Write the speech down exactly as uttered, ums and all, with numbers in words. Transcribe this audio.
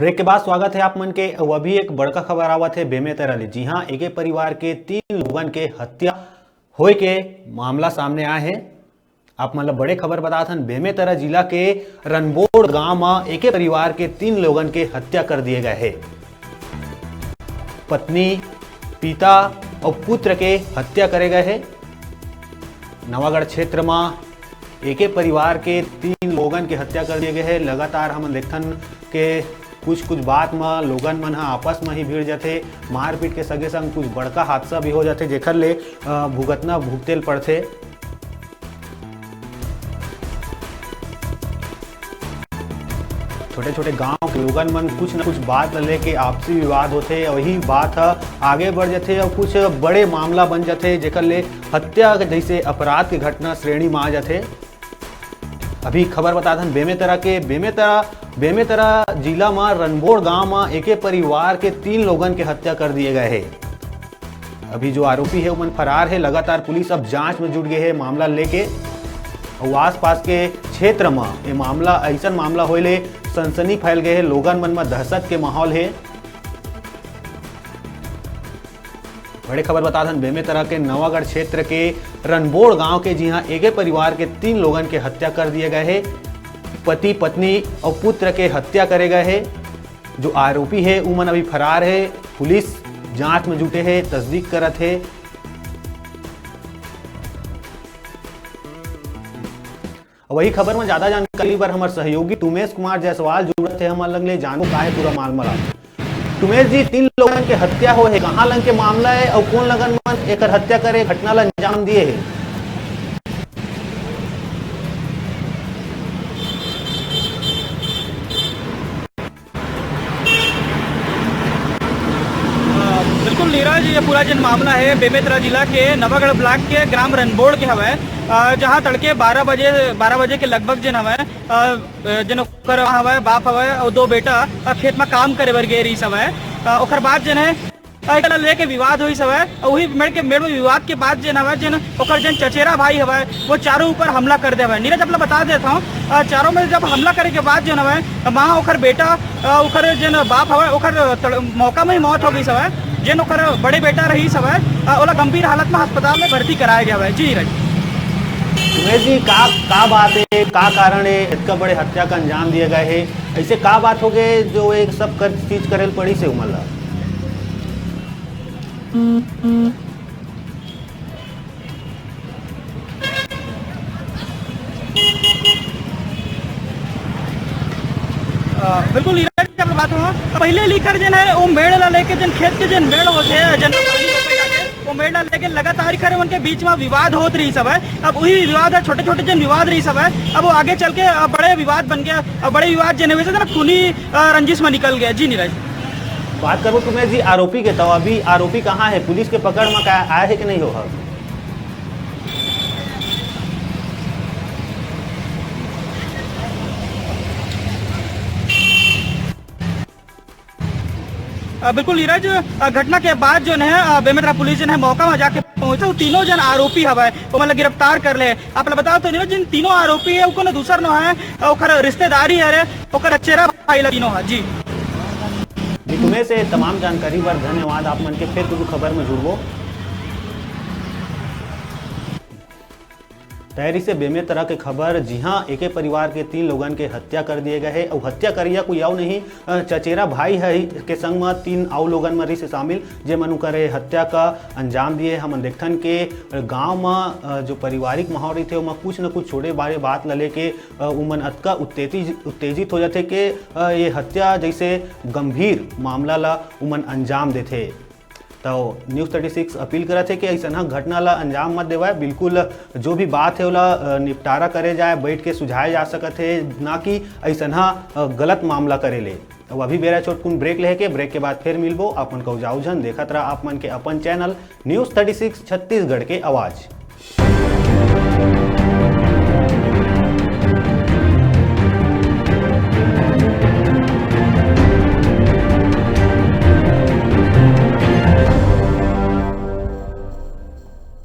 Break के बाद स्वागत है आप मन के। अउ अभी एक बड़का खबर आवत है बेमेतरा ले। जी हाँ, एके परिवार के तीन लोगन के हत्या होए के मामला सामने आए है। आप मन ल बड़े खबर बतात हन, बेमेतरा जिला के रनबोड़ गांव म एके परिवार के तीन लोगन के हत्या कर दिए गए है। पत्नी, पिता अउ पुत्र के हत्या करे गए है। नवागढ़ क्षेत्र म एके परिवार के तीन लोगन के हत्या कर दिए गए है। लगातार हमन देखथन के कुछ कुछ बात म लोगन मन ह आपस म ही भिड़ जथे, मारपीट के संगे संग कुछ बड़का हादसा भी हो जाथे, जेखर ले अ, भुगतना भुगते ल पड़थे। छोटे छोटे गांव के लोगन मन कुछ न कुछ बात ल लेके आपसी विवाद होथे, वही बात ह आगे बढ़ जाथे और कुछ बड़े मामला बन जाथे, जेकर ले हत्या के जैसे अपराध के घटना श्रेणी में आ जाथे। अभी खबर बता दन बेमेतरा के, बेमेतरा, बेमेतरा जिला म रनबोड़ गांव म एके परिवार के तीन लोगन के हत्या कर दिए गए हे। अभी जो आरोपी हे, ओमन फरार हे। लगातार पुलिस अब जांच में जुट गए हे मामला लेके। अउ आसपास के क्षेत्र म ये मामला, ऐसन मामला होए ले सनसनी फैल गए हे, लोगन मन म दहशत के माहौल हे। बड़े खबर बता दन बेमेतरा के नवागढ़ क्षेत्र के रनबोड़ गांव के, जिहां एके परिवार के तीन लोगन के हत्या कर दिए गए हे। पति, पत्नी और पुत्र के हत्या करे गए हे। जो आरोपी हे, उमन अभी फरार हे। पुलिस जांच में जुटे हे, तस्दीक करत हे। वही खबर में ज्यादा जानकारी बर हमर सहयोगी टुमेश कुमार जायसवाल जुड़त हे हमर लंग ले। जानो का हे पूरा मामला। टुमेश जी, तीन लोगन के हत्या हो हे, कहाँ लंग के मामला हे और कौन लगन मन एकर हत्या करे, घटना ला अंजाम दिए हे? अ, बिल्कुल नीरज, ये पूरा जिन मामला हे बेमेतरा जिला के नवागढ़ ब्लॉक के ग्राम रनबोड़ के हवय, अ, जहां तड़के बारह बजे, बारह बजे के लगभग जिन हवय, अ, जिन ओकर हवय, बाप हवय और दो बेटा, अ, खेत में काम करे बर गे रहिस हवय। अ, ओकर बाद जिन हे, अ, एकला लेके विवाद होइस हवय। अउ उही मेड़ के, मेड़ में विवाद के बाद जेन हवय, जेन ओकर जेन चचेरा भाई हवय, वो चारों ऊपर हमला कर दे हवय। नीरज, आप ला बता देत हंव, अ, चारों में जब हमला करे के बाद जेन हवय, वहां ओकर बेटा, अ, ओकर जेन बाप हवय, ओकर तड़-, मौका में ही मौत हो गई हवय। जेन ओकर बड़े बेटा रहिस हवय, अ, ओला गंभीर हालत में अस्पताल में भर्ती कराया गया हवय। जी नीरज। उमेश जी, का, का बात हे, का कारण हे, इतना बड़े हत्या का अंजाम दिए गए हे? ऐसे का बात हो गए जो एक सब कर चीज करे ल पड़ी से उमन ला? अ, बिल्कुल नीरज, जब बात हो, पहले लिखर जन है, वो मेड़ ला लेके जन खेत के जन मेड़ होथे, जन वो मेड़ ला लेके लगातार करे उनके बीच में विवाद होत रहिस हवय। अब वही विवाद है, छोटे छोटे जन विवाद रहिस हवय, अब वो आगे चल के, अ, बड़े विवाद बन गया, अ, बड़े विवाद जन वैसे ना खूनी, अ, रंजिश में निकल गया। जी नीरज। बात करूँ तुम्हें जी आरोपी के, तो अभी आरोपी कहाँ है, पुलिस के पकड़ में का आया है कि नहीं हो? अ, बिल्कुल नीरज, अ, घटना के बाद जो है, अ, बेमेतरा पुलिस जो है मौका में जाके पहुंचा, वो तीनों जन आरोपी हवय, वो मतलब गिरफ्तार कर ले। आप लोग बताओ तो नीरज, जिन तीनों आरोपी है, उनको ना दूसर नो है, अ, ओकर रिश्तेदारी है रे, ओकर चचेरा भाई ला तीनों है। जी। जी, तुम्हें से तमाम जानकारी बर धन्यवाद। आप मन के फिर कुछ खबर में जुड़बो। तैयारी से बेमेतरा के खबर, जिहां एके परिवार के तीन लोगन के हत्या कर दिए गए हे। अउ हत्या करिया कोई अउ नहीं, अ, चचेरा भाई है के संग म तीन अउ लोगन म रिहिस शामिल, जे मन उकर ए हत्या का अंजाम दिए। हमन देखथन के गांव म, अ, जो पारिवारिक माहौल रहिथे, ओमा कुछ न कुछ छोटे बड़े बात ल लेके, अ, उमन अतका उत्तेजित, उत्तेजित हो जाथे के, अ, ये हत्या जैसे गंभीर मामला ला उमन अंजाम देथे। तो न्यूज़ थर्टी सिक्स अपील करत हे कि अइसनहा घटना ला अंजाम मत देवय। बिल्कुल जो भी बात हे ओला, अ, निपटारा करे जाए, बैठ के सुझाए जा सकत हे, ना कि अइसनहा, अ, गलत मामला करे ले। अब अभी बेरा छोटकुन ब्रेक लेहे के, ब्रेक के बाद फिर मिलबो। आप मन कहूँ जाऊ झन, देखत रहा आप मन के अपन channel news thirty six Chhattisgarh के आवाज़।